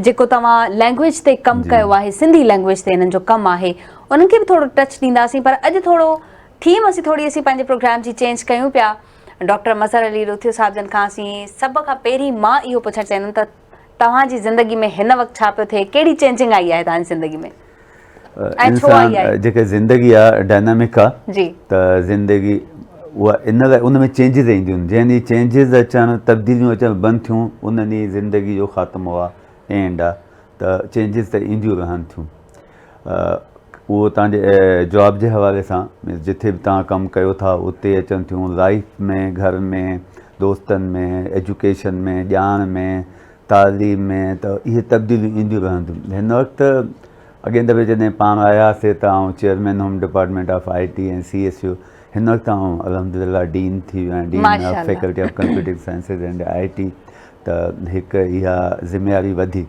جيڪو توهان لينگويج تي ڪم ڪيو آهي سنڌي لينگويج تي انهن جو ڪم آهي انهن کي به ٿورو ٽچ ڏينداسين پر اڄ ٿورو ٿيم اسين ٿوري اسين پنهنجي پروگرام جي چينج ڪيون پيا ڊاڪٽر مظهر علي روٿيو صاحب جن کان اسين سڀ کان پهرين مان اهو پڇڻ چاهيندم ته توهان جي زندگي ۾ هن وقت ڇا پيو ٿئي ڪهڙي چينجنگ آئي آهي توهان جي زندگي ۾ ۽ ڇو آئي آهي؟ جيڪا زندگي آ ڊائنامڪ آ جي ته زندگي اها ان لاء ان ۾ چينجز اينديون آهن جنهن ڏينهن چينجز اچڻ تبديليون اچڻ بند ٿيون ان ڏينهن زندگي جو خاتمو آ اينڊ آ ته چينجز ته اينديون رهن ٿيون اهو تان جي جاب جي حوالي سان جٿي به تان ڪم ڪيو ٿا اتي اچن ٿيون لائف ۾ گهر ۾ دوستن ۾ ايجوڪيشن ۾ ڄاڻ ۾ تعليم ۾ ته اهي تبديليون اينديون رهنديون. هن وقت اڳئين دفعي جڏهن پاڻ آياسي ته آئون چيئرمين هئم department of I T ۽ C S U هن وقت آئون الحمد لله ڊين ٿي ويو آهيان dean of faculty of computing sciences and I ٽي ته هڪ اها ذميواري وڌي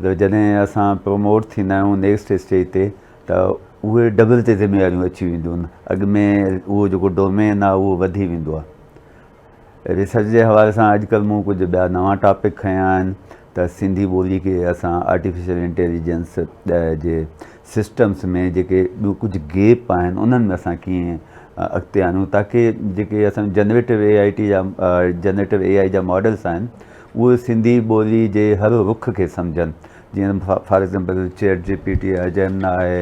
ته جڏهن اسان پروموٽ ٿيندا آهيون نيڪسٽ اسٽيج تي ته اهي ڊبل تي ذميواريون اچي وينديون آهن اڳ ۾ اهو جيڪو ڊومين آهي اهو وڌي ويندو آهي. ريسرچ جي حوالي سان اڄڪلهه مون ڪجهه ٻيا نوان ٽاپڪ کنيا آهن ته سنڌي ٻولي کي اسان آرٽيفيشل انٽيليجنس جي سسٽمس ۾ جيڪي ٻيون ڪجهه گيپ آهن انهن ۾ اسان ڪيئن اڳتي آڻيون تاڪي جيڪي اسان جنريٽو اي I ٽي جا جنريٽو اي آئي جا ماڊلس آهن اهي سنڌي ٻولي جي هر رخ کي سمجهن جيئن for example chat G P T آهي جيمنا آهي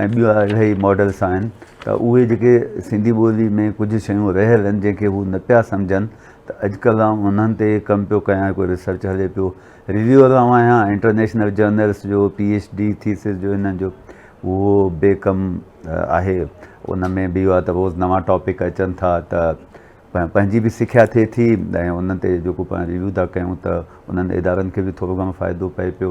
۽ ٻيا الاهي ماڊلس آهن ته اهي جيڪي سنڌي ٻولي ۾ ڪجهه شيون رهيل آهن جنهن کي هو نه پيا سمجهن ته اڄڪلهه آئون انهن تي ڪم پيو ڪيان هڪ ريسرچ هلي پيو ريويور آئون آهيان انٽرنيشنل جرنلس جو پي ايڇ ڊي ٿيسز جو انهن جو اهو به ڪم آهي ان ۾ به اهو آهي ته روز نوان ٽاپڪ اچن ٿا ته پنهنجي به سکيا ٿئي ٿي ۽ انهن تي جيڪو پاڻ ريويو ٿا ڪيون ته انهن ادارن کي به ٿورو گهڻو فائدو پئي پيو.